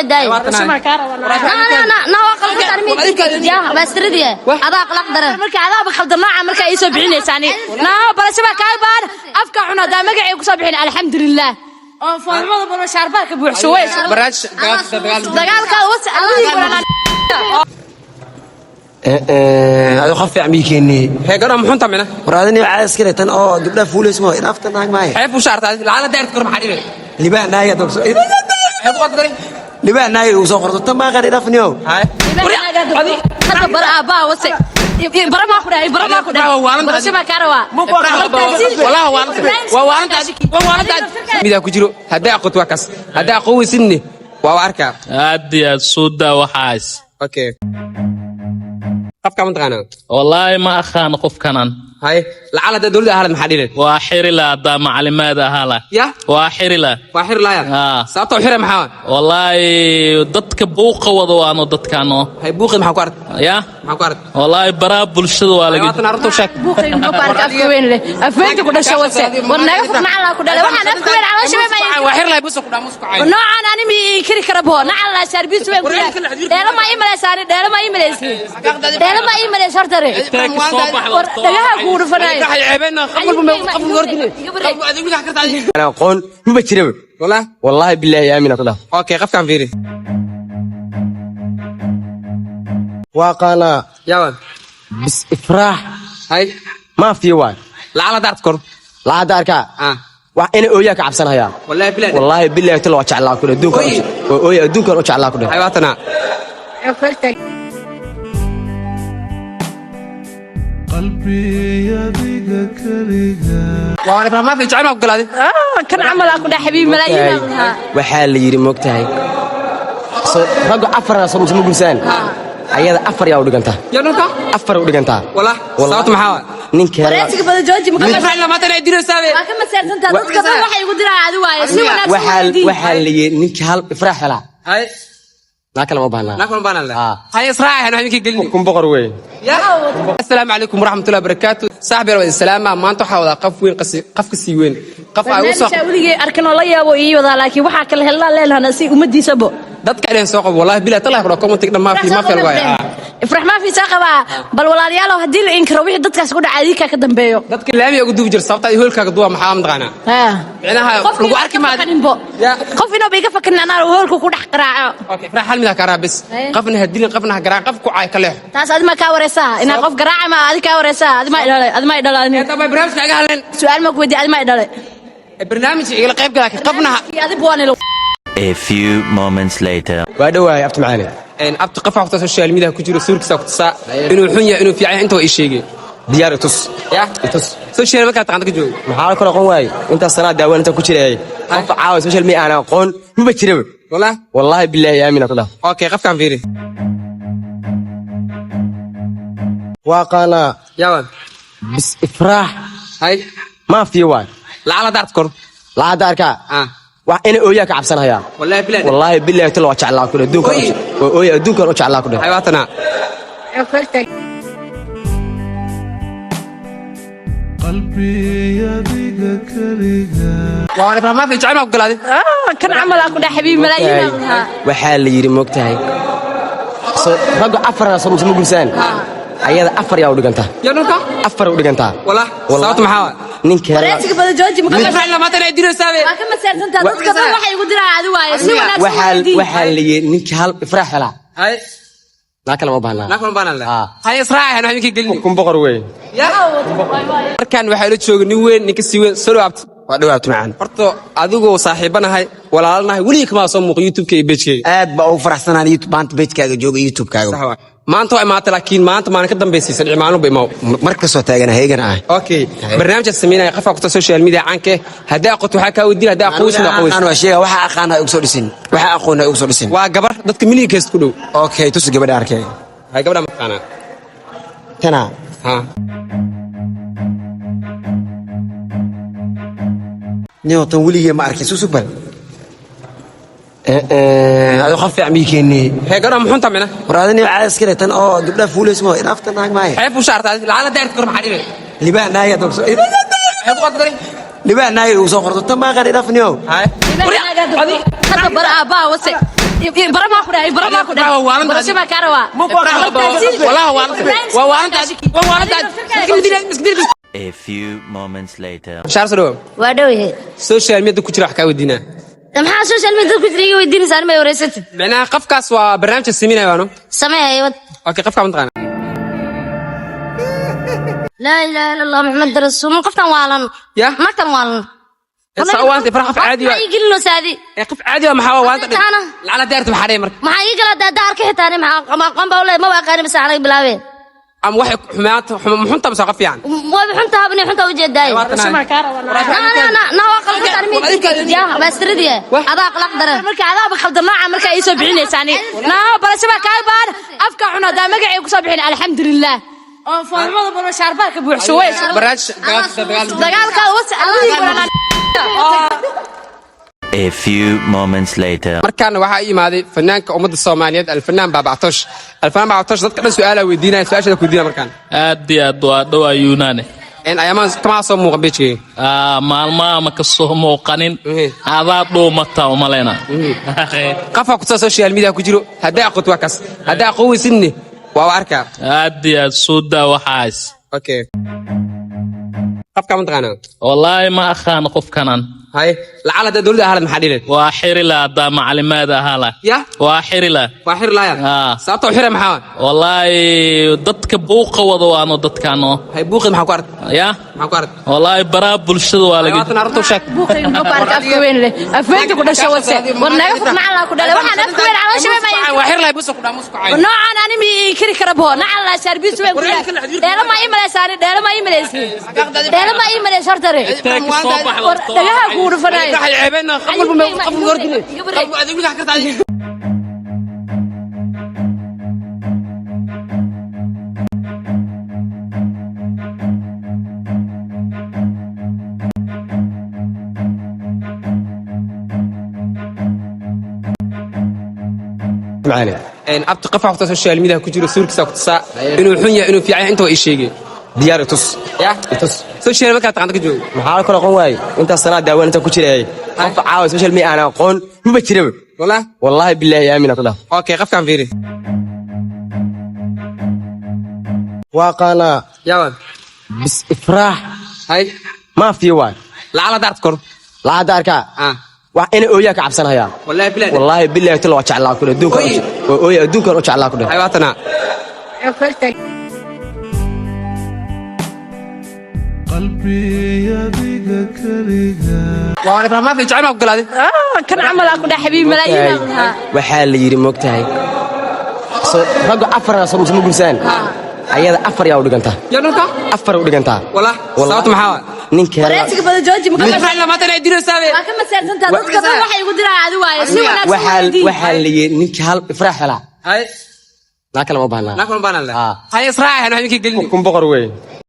Jeedaay. Na waa qaldan, waa istiradiye, adaa aqlaq daran. Marka adaaba khaldan nooca markaa ii soo bixinaysaani naa barashaba kaa baan afka xun hadaa magacay ku soo bixin. Alxamdulilah oo foolmada baro shaarbaha ka buuxso way dagaalka was. Ado qof fiican bii keenay. Hee, gabadha muxuunta mina? War adani caada iskale tan oo gabdhaha fuulays mo idhaafta naag maaye. Xeeb u shaartaa lacala daarta kor, maxaa dhibe? Libaax naaga dogso. Xeeb u qadari. Libaax naaga uu soo qorto tan maa qar idhaafniyo. Hay. Hadda bara aabbaa wase, bara maa ku dhahay, bara maa ku dhahay, barashaba kaa rabaa. Wallahi waa waalantaad, waa waalantaad. Midaa ku jiro haddaa aqoot waa kaas, haddaa aqoon weysidne waa arkaa. Aad iyo aad soo daa waxaas. Okay, qofka ma taqaanaa? Wallaahi ma aqaan qofkanan. Hay, lacala haddaa dowladda ahalad maxaa dhileed? Waa xiri la haddaa macalimaad ahaa lah. Ya. Waa xiri la. Waa xiri laaya? Aa. Sababta u xira maxaa? Wallaahi dadka buuqa wada waano dadkaano. Hay, buuqi maxaa ku arag? Ya. Maxaa ku arag? Wallaahi baraa bulshada waa laga. Waatan arrinta u sheeg. Buuqayga muxuu ku arkay? Afka weyn leh, afweynta ku dhasho wase. War naga fog, nacalaa ku dhalay waxaan afka weyn caloosha weyn baa. Waa xiri laaya buusa ku dhaa muus ku cay. Noocaan ani mi inkiri kara bo nacalaa shaarbiis weyn ku yahay. Dheelo ma ii malaysaani? Dheelo ma ii malaysi? Dheelo ma ii malaysi hortare? Intee ka soo baxda? War dhagaha kugu dhufanayo. Waxay ceebeen qof walba, qof walba hordine. Qof adigu ka kartaa. Ana aqoon maba jiraba. Wallah. Wallaahi bilaahi aamina ku dhah. Okay, qofkan fiiri. Waa qaanaa. Yawan. Bis ifraax. Hay. Maafiya waay. Lacala daarta kor. Lacagta arkaa. Ah. Wax ina ooyaa ka cabsanayaa. Wallahi bilaahi. Wallaahi bilaahi tala waa jeclaa ku dheh adduunkan. Ooyi. Ooy adduunkan u jeclaa ku dheh. Hay, waatana. Waa ifraax maafi jecel maa ku galaaday. Kan camal aa ku dhahay xabiib malaayiin aa lahaa. Waxaa la yidhi moogtahay raggu afarna soo ma gursaan, ayada afar yaa u dhigantaa. Ya dhulka. Afar u dhigantaa. Wallah, sababta maxaa waa? Ninkeeda. Wareesiga badan jooji maka. Ifraax ilaa maanta inay diraysaa. Waa ka maseersantaa dadka dhan, waxay igu diraan adi waaye si wanaagsan. Waxaa Weydii. Waxaa la yidhi ninka hal ifraax helaa Hay. naa kale ma baahnaa. Naa kuma baanan leh. Ah. Hay, israac waxaan idinka gelin. Kun boqor wey. Asalaamu calaykum waraxmatullahi wabarakaatu. Saaxib yar, waa salaama. Maanta waxaa wadaa qof weyn, qasi qof ka sii weyn. Qof ay u soo Barnaamijka weligay arkin oo la yaabo ii wadaa, laakiin waxaa kale helnaa leenahana si ummadiisabo. Dadka inay soo qabo wallahi bilaa talaha ku comment dhammaa fi ma fiil waay. Ifrax maa fi saa qabaa. Bal walaalayaalow, haddii la inkiro wixii dadkaas ku dhacay adinkaa ka dambeeyo. Dadka laamiga ugu duubi jira sababta ay hoolkaaga duwa maxaa mataqaanaa? Micnaha lagu arki maayo. Fakaninbo. Ya. Qof inooba iga fakanin anaa hoolka ku dhex qaraaco. Okay, ifraax hal mid ha karaa bes. Haye. Qofna ha dilin, qofna ha garaan, qof ku caay ka leexo. Taas adi ma kaa wareysaa inaa qof garaaca ma adi kaa wareysaa? Adi ma idhalay, adi ma idhalay. Inta bay barnaamijka iga hadleen. Su'aal ma ku weydiiy? Adi ma idhalay. Barnaamijka igala qayb galaa qofna Adi buwan ilo. A few moments later. Waa dhowahay abti macaane. Een abti qof waqti social media ku jiro suurkiisa ku tusaa inuu xun yahay, inuu fiican yahay, inta waa ii sheegay. Diyaar, itus. Ya. Itus. Social markaa taqaanta ka joogo. Maxaa la kala aqoon waaye? Intaas sanaa daawaan intaan ku jiray, qof caawa social media aan aqoon maba jiraba. Wallah. Wallaahi bilaahi aamina ku dhah. Okay, qofkan fiiri. Waa qaanaa. Yawan. Bis ifraax. Hay. Maafiya waay. Lacala daarta kor. Lacagta arkaa. Ah. Wax ina ooyaa ka cabsanayaa. Wallahi bilaahi. Wallaahi bilaahi tala waa jeclaa ku dheh adduunkan. Ooyi. Ooy adduunkan u jeclaa ku dheh. Hay, waatana. Waa ifraax maafi jecel maa ku galaaday. Kan camal aa ku dhahay xabiib malaayiin aa lahaa. Waxaa la yidhi moogtahay raggu afarna soo ma gursaan, ayada afar yaa u dhigantaa. Ya dhulka. Afar u dhigantaa. Wallah, sababta maxaa waa? Ninkeeda. Wareesiga badan jooji maka. Ifraax ilaa maanta inay diraysaa. Waa ka maseersantaa dadka dhan, waxay igu diraan adi waaye si wanaagsan. Waxaa Weydii. Waxaa la yidhi ninka hal ifraax helaa Hay. naa kale ma baahnaa. Naa kuma baanan leh. Ah. Hay, israac waxaan idinka gelin. Kun boqor wey. Markaan waxaa ila jooga nin weyn, ninka sii weyn. Soo dhawaabta. Waa dhowahay abti macaan. Horta adigoo saaxiibanahay, walaalanahay, weligii kamaa soo muuqo youtube-ka iyo page-kayga. Aad baa ugu faraxsanaan YouTube maanta page-kaaga jooga youtube-kaaga. Sax waay. Maanta waa imaatay, laakiin maanta maalin ka dambaysay saddex maalin ba imaw. Mar kastoo taagan heegan ah. Okay, barnaamijkaas sameynaya qofka kuta social media caanka eh haddaa aqoonto waxaa kaa weydiin, haddaa aqoonsin aqoonsin. Aqaan waa sheega, waxa aqaan ha igu soo dhisin, waxa aqoon ha igu soo dhisin. Waa gabar dadka milyan keest ku dhow. Okay, tusi gabadha arkay. Hay, gabadha ma taqaanaa? Tana? Ha. Niyo tan weligee ma arkin, susug bal Ado qof fiican bii keenay. Hee, gabadha muxuunta mina? War adani caada iskale tan oo gabdhaha fuulays mo idhaafta naag maaye. Xeeb u shaartaa lacala daarta kor, maxaa dhibe? Libaax naaga dogso. Xeeb u qadari. Libaax naaga uu soo qorto tan maa qar idhaafniyo. Hay. Hadda bara aabbaa wase. Bara maa ku dhahay, bara maa ku dhahay. Barasho baa kaa rabaa. Wallahi waa waalanta, waa waalanta. A few moments later. Shaar soo dhawo. Waa dhow yahay. Social media ku jira wax kaa weydiinaa. Maxaa social media ku jira iga weydiinaysaa? Anima wareysatid. Macnaha qofkaas waa barnaamijka sameynaya waano. Samee haywad. Okay, qofka ma taqaana? Laa ilaaha illa Allah Maxamed rasuul. Qoftan waalan. Ya? Nagtan waalan. Saa waanta Ifraax, qof caadi waa. Maxaa ii gelinoo saadi? Ee, qof caadi waa, maxaa waa waanta? Taana. Lacala daarta maxaa dhey marka? Maxaa ii gala daarka xitaa? Maxaa ma aqoon baa u leeyahay? Maba aqaani bas anaga bilaabeen. Ama waxay xumaanta muxunta mise qof fiican? Waa xunta, habni xunta u jeedaay. Na waa qaldan ya baastiridii adaa aqlaaq daran. Marka adaaba khaldan nooca markaa ii soo bixinaysaani. Naa barasho baa kaa baan afka xun haddaa magacay ku soo bixin, alxamdulilah oo foolxumada baro shaarbaha ka buuxsho way. Barnaamij dagaalka was. A few moments later. Markaana waxaa ii imaaday fanaanka ummadda Soomaaliyeed, Alfanaan Baabactoosh. Alfanaan Baabactoosh, dadka dhan su'aalaa weydiinaya, su-aashaada ku weydiinaya markaan. Aad iyo aad waa dhowaa, Yunaane. En ayamaan kamaa soo muuqan page-keyga. Maalmaha ma ka soo muuqanin. Adaa dhuumata umaleyna. Qofka kutaa social media ku jiro, haddaa aqoonto waa kaas, haddaa aqoon weysidne waa arkaa. Aad iyo aad, soo daa waxaas. Okay, qofka ma taqaanaa? Wallaahi ma aqaan qofkanan. Haye, lacal haddaa dowladda ahaa maxaa dhileed? Waa xiri la haddaa macalimaad ahaa la. Ya? Waa xiri la. Waa xiri laaya? Ah. Sababta u xira maxaa? Wallaahi dadka buuqa wada waano dadkaano. Hay, buuqi maxaa ku arag? Ya? Maxaa ku arag? Wallaahi baraa bulshada waa laga. Waatan arrinta u sheeg. Buuqayga muxuu ku arkay? Afka weyn leh, afweynta ku dhasho wase. War naga fur, nacalaa ku dhalay. Waxaan afka weyn caloosha weyn baa. Waa xiri laaya buusa ku dhaa muus ku cay. Noocaan ani mi inkiri kara bo nacal laa shaarbiis weyn ku yahay. Dheelo ma ii malaysaani? Dheelo ma ii malaysi? Dheelo ma ii malays hortare? War dhagaha kugu dhufanaayo. Waxay ceebeen qof walba, qof walba hordine. Qof adigu ka kartaa. Macaane. Abti, qof waxta social media ku jiro sawirkiisa ku tusaa, inuu xun yahay, inuu fiican yahay, inta waa ii sheegay. Diyaar, itus. Ya? Itus. Social markaa taqaanta ka joogo. Maxaa la kala aqoon waaye? Intaas sanaa daawaan intaan ku jirayay, qof caawa social media aan aqoon maba jiraba. Wallah? Wallaahi bilaahi aamina ku dhah. Okay, qofkaan fiiri. Waa qaanaa. Yaawan? Bis Ifraax. Hay. Maafiya waay. Lacala daarta kor. Lacagta arkaa. Ah. Wax ina ooyaa ka cabsanayaa. Wallahi bilahi. Wallaahi bilaahi tala waa jeclaa ku dheh adduunkan. Ooyi. Waa ooya adduunkan u jeclaa ku dheh. Hay, waatana. Waa Ifraax Maafi, jecel maa ku galaaday. Kan camal aa ku dhax xabiib malaayiin aa lahaa. Waxaa la yidhi, moogtahay, so raggu afar soo ma guursaan? Ayada afar yaa u dhigantaa. Yaa dhulka? Afar u dhigantaa. Wallah, sababta maxaa waa? Ninka Wareesiga badan jooji ma Ifraax ilaa maanta inay diraysaa. Waa ka maseersantaa dadka dhan, waxay igu diraan adi waaye si wanaagsan. Waxaa Weydiin. waxaa la yidhi ninka hal Ifraax helaa Hay. naa kale ma baahnaa. Naa kuma baanaan. Ah. Hay, israac, waxaan idinka gelin. Kun boqor wey.